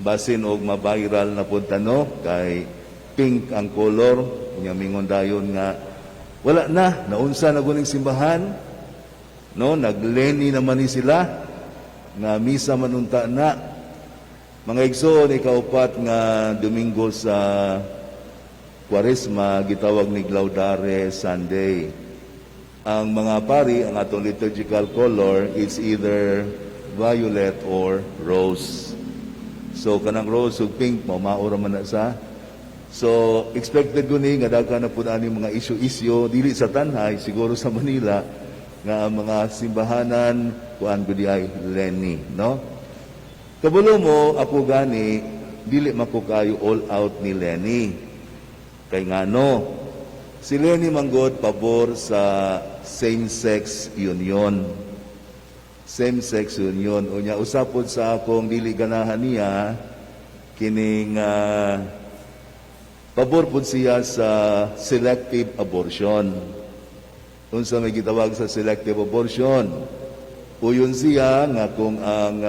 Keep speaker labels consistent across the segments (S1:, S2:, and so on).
S1: Basin og ma-viral na punta, no, kay pink ang color. Unya mingon dayon nga wala na, naunsa na guning simbahan, no? Nag-Leni naman ni sila nga misa manunta na. Mga igsoon, ikaupat nga Domingo sa Kwaresma gitawag ni Laudare Sunday. Ang mga pari, ang atong liturgical color is either violet or rose. So kanang rose ug pink mo maura man na sa. So expected ko ni nga daghan na pud ani mga issue-issue, dili sa Tanjay, siguro sa Manila, nga ang mga simbahanan kuan gud ay Leni, no? Kabalo mo, ako gani dili mako kayo all out ni Leni. Kay ngano? Si Leni manggod pabor sa same-sex union. Same-sex union. Unya usapod sa akong dili ganahan niya kining pabor pud siya sa selective abortion. Unsa may gitawag sa selective abortion? Uyon siya nga kung ang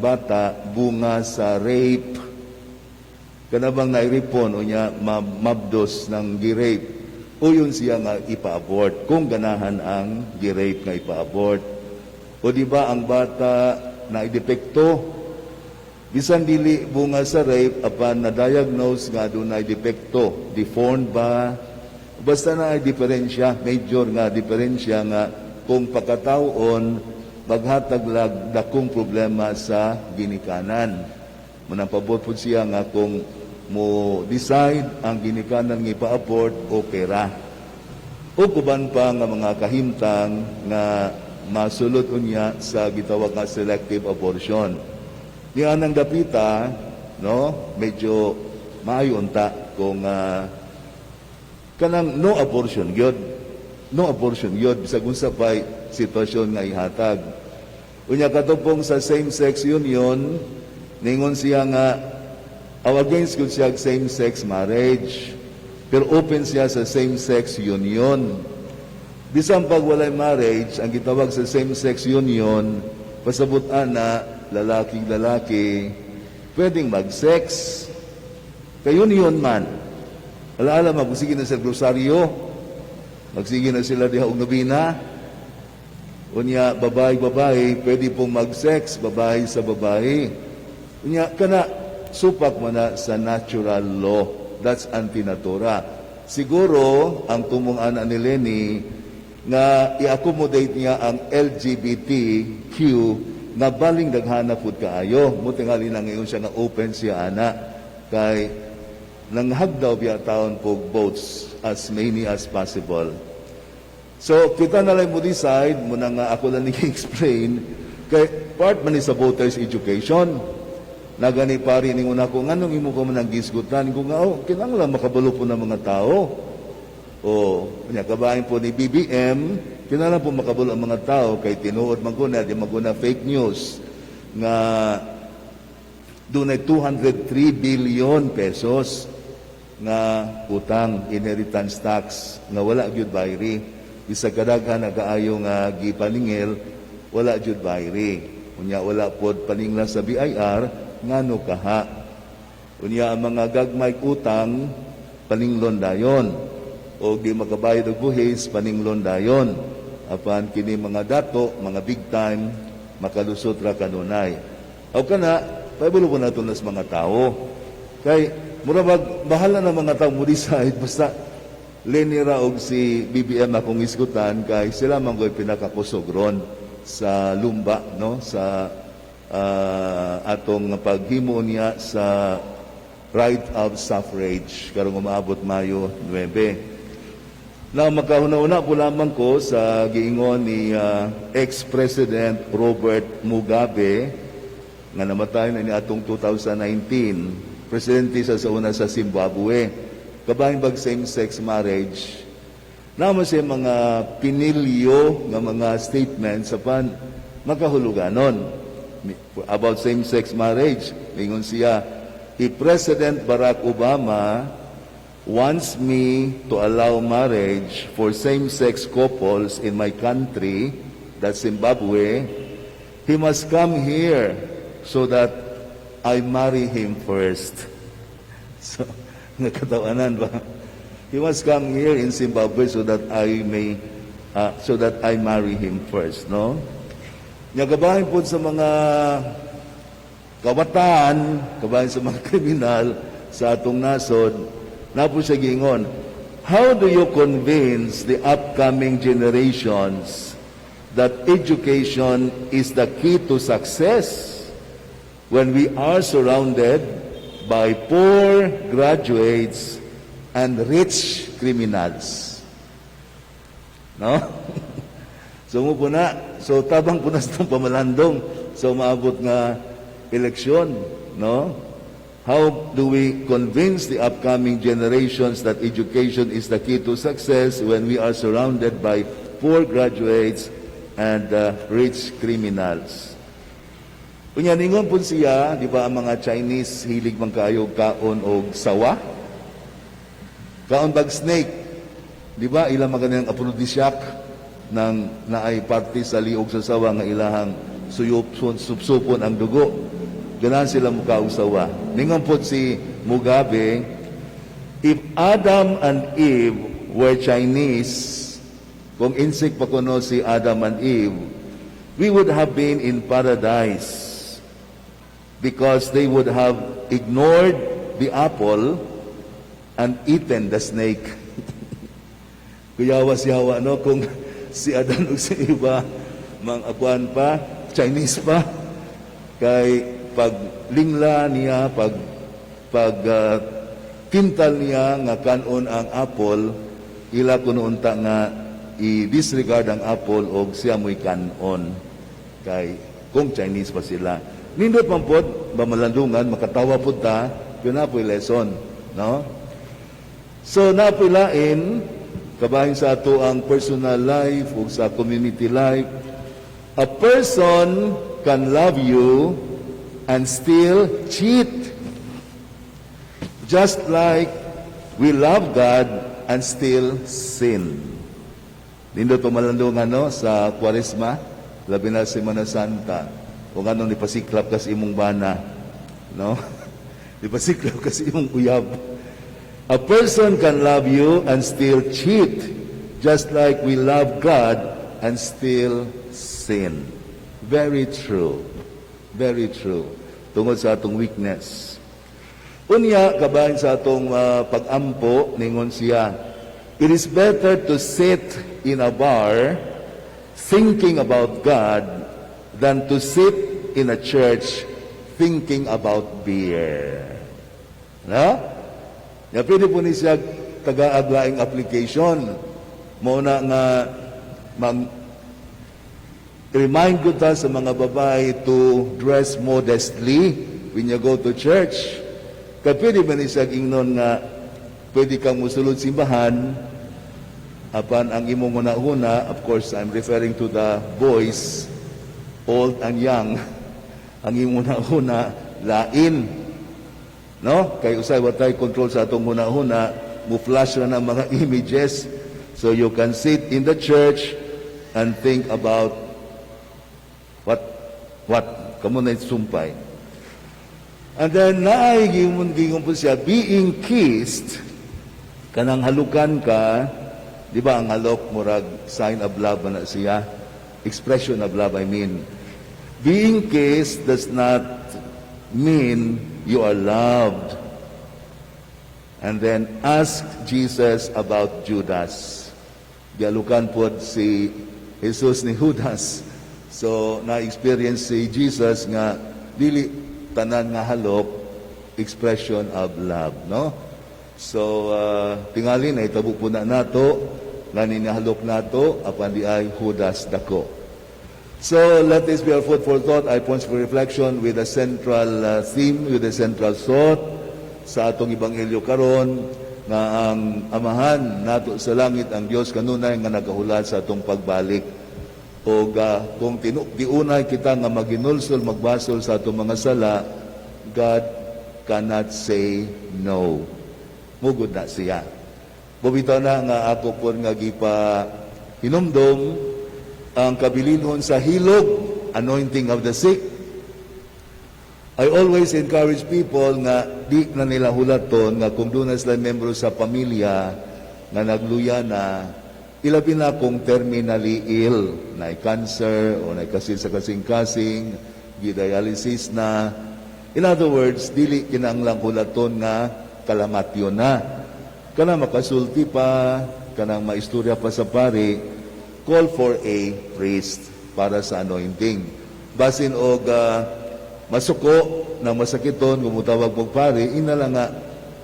S1: bata bunga sa rape, kanabang nairipon, unya mabdos ng gi-rape, uyon siya nga ipa-abort kung ganahan ang gi-rape nga ipa-abort. O di ba ang bata na idepekto, bisan dili bunga sa rape, apan na-diagnose nga dunay depekto, deformed ba, basta na ay diferensya, major nga diferensya nga kung pagkataon maghatag lag dakong problema sa ginikanan. Manang pabor pud siya nga kung mo decide ang ginikanan nga ipa-abort, okay ra. O uban pa nga mga kahimtang nga masulod unya sa gitawag nga selective abortion. Ni anang dapita, no, medyo maayo unta kung kanang no abortion gyud. No abortion gyud bisag unsa pay sitwasyon nga ihatag. Unya katupong sa same-sex union, ningon siya nga aw against gud siya same-sex marriage. Pero open siya sa same-sex union. Bisan pag walay marriage, ang gitawag sa same-sex union, pasabot ana lalaking lalaki, pwedeng mag-sex. Kay union man. Alaala, magsige na sa rosaryo, magsige na sila diha og nobina. Unya, babae, babae, pwede pong mag-sex, babae sa babae. Unya, kana, supak man na sa natural law. That's antinatura. Siguro, ang tumong ana ni Leni, nga i-accommodate niya ang LGBTQ nga baling daghana pud kaayo. Mo tingali na ngayon siya nga open siya ana. Kay nanghagdaw biya taon pog votes as many as possible. So, kita na lang mo decide, muna nga ako lang ni-explain, kay part man ni sa voters education. Nagani pari ning una ko, nganong imo ko man ang gisgutan? Ko nga, oh, kinahanglan makabalo po ng mga tao. O, unya kabahin po ni BBM, kinahanglan po makabalo ang mga tao kay tinuod man guna, di man guna fake news nga dunay 203 billion pesos nga utang inheritance tax nga wala gyud bayri. Bisag kadaghan na kaayo nga gipaningil, wala gyud bayri. Unya wala pod paningla sa BIR, ngano kaha? Unya ang mga gagmay utang, paninglon dayon, o di makabayad og buhis, paninglon dayon. Apan kini mga dato, mga big time, makalusot ra kanunay. Aw kana, paibalo po nato nas mga tao. Kay mura bag bahala na mga tao mo decide, basta Leni ra og si BBM akong isgutan kay sila man goy pinakakusog ron sa lumba, no, sa atong paghimo niya sa right of suffrage karong umaabot Mayo 9. Na makahuna-una po lamang ko sa giingon ni ex-President Robert Mugabe nga namatay na ni atong 2019, presidente sa una sa Zimbabwe. Kabahin bag same-sex marriage, naman siya mga pinilyo nga mga statements sa pan makahuluganon about same-sex marriage. Mingon siya, "If President Barack Obama wants me to allow marriage for same-sex couples in my country, that's Zimbabwe, he must come here so that I marry him first." So, nakatawanan ba? "He must come here in Zimbabwe so that I marry him first," no? Nya kabahin po sa mga kawatan, kabahin sa mga kriminal sa atong nasod, naa po siya giingon, "How do you convince the upcoming generations that education is the key to success when we are surrounded by poor graduates and rich criminals?" No? So mao po na, so tabang po na sa itong pamalandong so maabot nga eleksyon, no? How do we convince the upcoming generations that education is the key to success when we are surrounded by poor graduates and rich criminals? Unya ningon po siya, di ba ang mga Chinese hilig man kayo kaon og sawa? Kaon bag snake. Di ba ilang mga kaniyang aphrodisiac ng naay parte sa liog sa sawa nga ilahang suyop supsupon ang dugo. Ganahan sila mukaon sawa. Ningon po si Mugabe, "If Adam and Eve were Chinese, kung insect pa kuno si Adam and Eve, we would have been in paradise because they would have ignored the apple and eaten the snake." Kuyawa siyawa, no, kung si Adan ug si Eva mang akuan pa, Chinese pa, kay pag lingla niya, pag pag tintal niya nga kanon ang apple, ila kuno unta nga i-disregard ang apple og siya mo'y kanon kay kung Chinese pa sila. Nindot man pod pamalandungan, makatawa pod ta, yun na po'y lesson, no? So naa po'y lain kabahin sa ato ang personal life ug sa community life. A person can love you and still cheat. Just like we love God and still sin. Nindot pamalandungan, no, sa Kwaresma, labi na Semana Santa. Kung anong nipasiklap ka sa imong bana, no? Nipasiklap ka sa imong uyab. A person can love you and still cheat, just like we love God and still sin. Very true. Very true. Tungod sa atong weakness. Unya, kabahin sa atong pag-ampo, ningon siya, "It is better to sit in a bar thinking about God than to sit in a church thinking about beer." No? Ya, pwede po ni siya tagaag laing application. Mao na nga mag remind ko ta sa mga babae to dress modestly when you go to church. Kay pwede ba ni siya ingnon nga pwede kang musulod simbahan apan ang imong una-una, of course I'm referring to the boys, old and young, ang imong una-una lain. No? Kay usay wa tay control sa atong huna-huna, mo flash na ng mga images. So you can sit in the church and think about what kamo na sumpay. And then naay gingon gingon po siya, being kissed, kanang halukan ka, di ba ang halok murag sign of love na siya? Expression of love, I mean. Being kissed does not mean you are loved. And then ask Jesus about Judas. Gihalukan po si Jesus ni Judas. So, na-experience si Jesus nga dili tanan nga halok expression of love, no? So, tingali na itabo po na nato, ngani nihalok nato, apan di ay Judas dako. So, let this be our food for thought, our points for reflection with a central theme, with a central thought sa atong ebanghelyo karon nga ang Amahan nato sa langit, ang Dios, kanunay nga nagahulat sa atong pagbalik. O kung tiunay kita nga maginulsol, magbasol sa atong mga sala, God cannot say no. Mugod na siya. Bumitaw na nga ako po nga gipa hinumdom ang kabilinhon sa hilog, anointing of the sick. I always encourage people nga di na nila hulaton nga kung duna sila membro sa pamilya nga nagluya na, ilabi na kung terminally ill, na cancer o na kasing sa kasing-kasing, gidialysis na. In other words, dili kinahanglang hulaton nga kalamatyon na. Kana makasulti pa, kanang maistorya pa sa pari, call for a priest para sa anointing. Basin og masuko na masakiton, gumutawag og pari, ina lang nga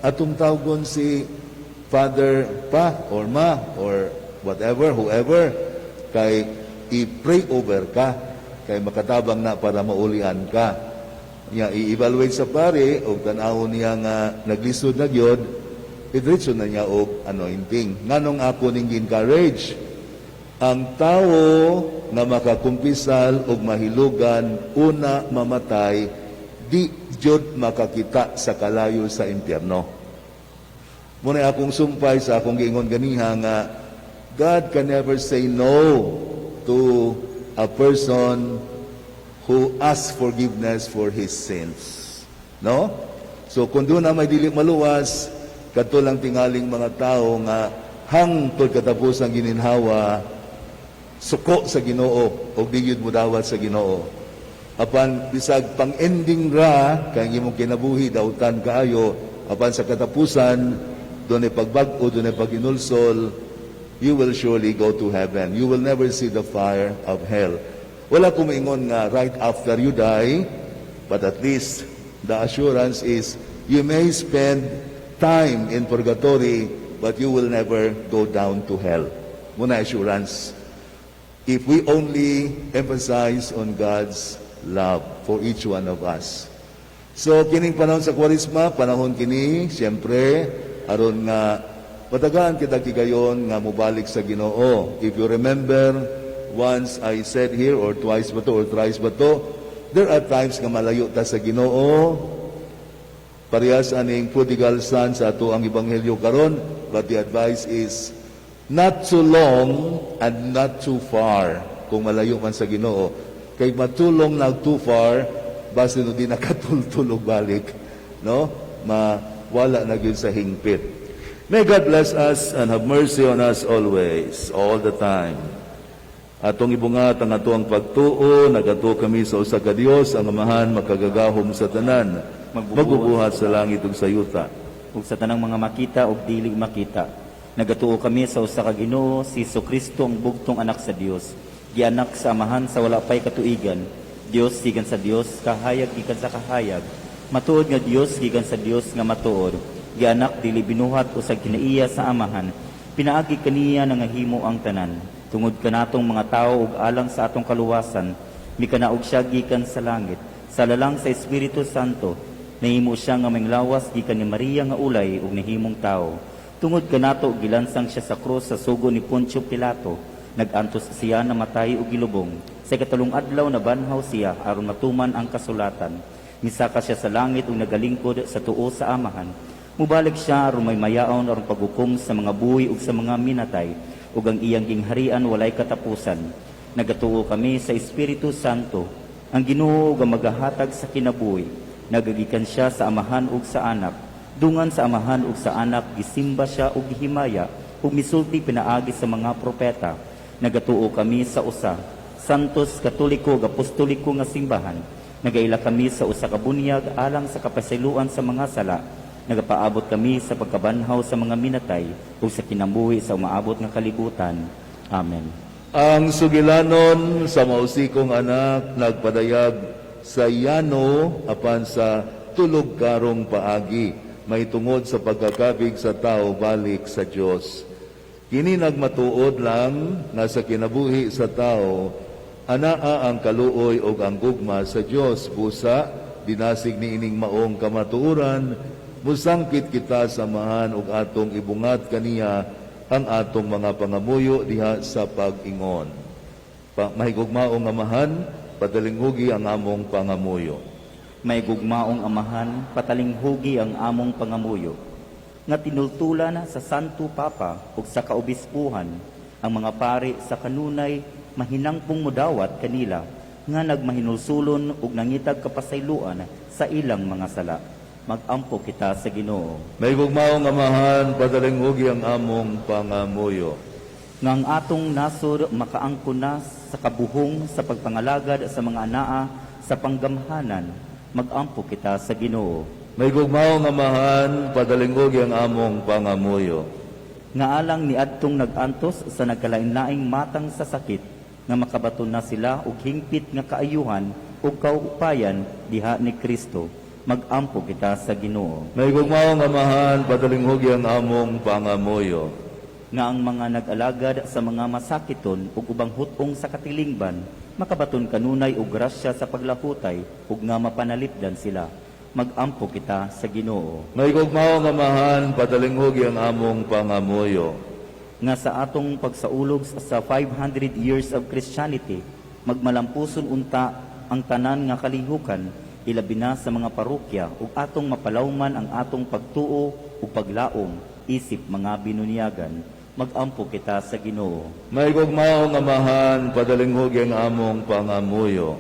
S1: atong tawgon si Father pa or ma or whatever, whoever, kay i-pray over ka, kay makatabang na para maulian ka. Nya i-evaluate sa pari og tan-awon niya nga naglisod na gyud, idiretso na niya og anointing. Nganong ako ning encourage ang tao nga makakumpisal og mahilugan una mamatay, di jud makakita sa kalayo sa impyerno. Muna akong sumpay sa akong giingon ganiha nga God can never say no to a person who asks forgiveness for his sins. No? So kung duna may dili maluwas, kadto lang tingaling mga tao nga hangtod katapusang gininhawa suko sa Ginoo og di gyud modawat sa Ginoo. Apan bisag pang-ending ra kay ang imong kinabuhi dautan kaayo, apan sa katapusan dunay pagbag-o, dunay paghinulsol, you will surely go to heaven. You will never see the fire of hell. Wala ko moingon nga right after you die, but at least the assurance is you may spend time in purgatory, but you will never go down to hell. Muna assurance. If we only emphasize on God's love for each one of us. So, kining panahon sa Kwaresma, panahon kini, siyempre, aron nga patagaan kita kigayon nga mobalik sa Ginoo. If you remember, once I said here, or twice ba to, or thrice ba to, there are times nga malayo ta sa Ginoo, parehas aning prodigal son sa ato ang ebanghelyo karon, but the advice is not too long and not too far kung malayo man sa Ginoo. Kay matulong nag too far, basin no di nakatultulog balik, no? Mawala na gyud sa hingpit. May God bless us and have mercy on us always, all the time. Atong ibungat ang atoang pagtuo, nagatuo kami sa usa ka Dios, ang Amahan makagagahom sa tanan,
S2: Magbubuhat
S1: magbubuhat sa langit ug sa yuta.
S2: Ug sa tanang mga makita ug dili makita. Nagatuo kami sa usa ka Ginoo, si Kristo, ang bugtong anak sa Dios. Gianak sa Amahan sa wala pay katuigan. Dios gikan sa Dios, kahayag gikan sa kahayag. Matuod nga Dios gikan sa Dios nga matuod. Gianak, dili binuhat, usag kinaiya sa Amahan. Pinaagi kaniya nangahimo ang tanan. Tungod kanatong mga tawo ug alang sa atong kaluwasan, mikanaog siya gikan sa langit. Sa lalang sa Espiritu Santo, nahimo siya nga lawas gikan ni Maria nga ulay ug nahimong tawo. Tungod kanato gilansang siya sa krus sa sugo ni Poncio Pilato. Nagantos siya, namatay ug gilubong. Sa ikatulong adlaw nabanhaw siya aron matuman ang kasulatan. Misaka siya sa langit ug nagalingkod sa tuo sa Amahan. Mubalik siya aron maymayaon aron paghukom sa mga buhi ug sa mga minatay, ug ang iyang gingharian walay katapusan. Nagatuo kami sa Espiritu Santo, ang Ginoo ug ang magahatag sa kinabuhi. Nagagikan siya sa Amahan ug sa Anak. Dungan sa Amahan ug sa Anak gisimba siya ug gihimaya ug misulti pinaagi sa mga propeta. Nagatuo kami sa usa, Santos, Katoliko ug Apostoliko nga simbahan. Nagaila kami sa usa ka bunyag alang sa kapasayloan sa mga sala. Nagapaabot kami sa pagkabanhaw sa mga minatay ug sa kinabuhi sa umaabot nga kalibutan. Amen.
S1: Ang sugilanon sa mausikong anak nagpadayag sa yano apan sa tulog karong paagi may tungod sa pagkakabig sa tao balik sa Dios. Kini nagmatuod lang nga sa kinabuhi sa tao anaa ang kaluoy og ang gugma sa Dios. Busa dinasig niining maong kamatuoran, musangkit kita sa Amahan ug atong ibungat kaniya ang atong mga pangamuyo diha sa pag-ingon. Mahigugmaong Amahan, patalinghugi ang among pangamuyo.
S2: Mahigugmaong Amahan, patalinghugi ang among pangamuyo. Nga tinultulan sa Santo Papa ug sa kaobispuhan ang mga pari sa kanunay mahinangpong mudawat kanila nga nagmahinulsulon ug nangitag kapasayloan sa ilang mga sala. Magampo kita sa Ginoo.
S1: Mahigugmaong Amahan, padalinghugi ang among pangamuyo.
S2: Nga ang atong nasod makaangkon na sa kabuhong sa pagpangalagad sa mga anaa sa panggamhanan, magampo kita sa Ginoo.
S1: Mahigugmaong Amahan, padalinghugi ang among pangamuyo.
S2: Nga alang niadtong nag-antos sa nagkalain-laing matang sa sakit, nga makabaton na sila og hingpit nga kaayuhan ug kaupayan diha ni Kristo, magampo kita sa Ginoo.
S1: Mahigugmaong Amahan, padalinghugi ang among pangamuyo.
S2: Nga ang mga nag-alagad sa mga masakiton ug ubang hut-ong sa katilingban makabaton kanunay og grasya sa paglahutay ug nga mapanalipdan sila, magampo kita sa Ginoo.
S1: Mahigugmaong Amahan, padalinghugi ang among pangamuyo.
S2: Nga sa atong pagsaulog sa 500 years of Christianity, magmalampuson unta ang tanan nga kalihukan, ilabi na sa mga parokya, ug atong mapalawman ang atong pagtuo ug paglaom isip mga binunyagan, magampo kita sa Ginoo.
S1: Mahigugmaong Amahan, padalinghugi ang among pangamuyo.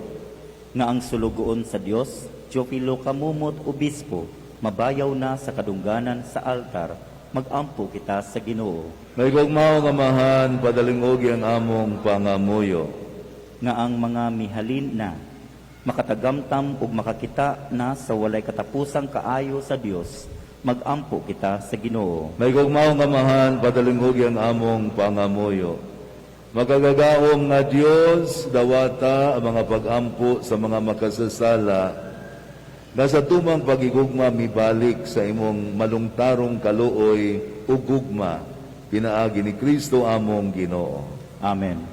S2: Nga ang sulugoon sa Dios, Teofilo Camomot, Obispo, mabayaw na sa kadungganan sa altar, magampo kita sa Ginoo.
S1: Mahigugmaong Amahan, padalinghugi ang among pangamuyo.
S2: Nga ang mga mihalin na makatagamtam ug makakita na sa walay katapusang kaayo sa Dios, magampo kita sa Ginoo.
S1: Mahigugmaong Amahan, padalinghugi ang among pangamuyo. Makagagahom nga Dios, dawata ang mga pag-ampo sa mga makasasala nga sa tumang pagigugma mibalik sa imong malungtarong kaluoy ug gugma, pinaagi ni Kristo among Ginoo.
S2: Amen.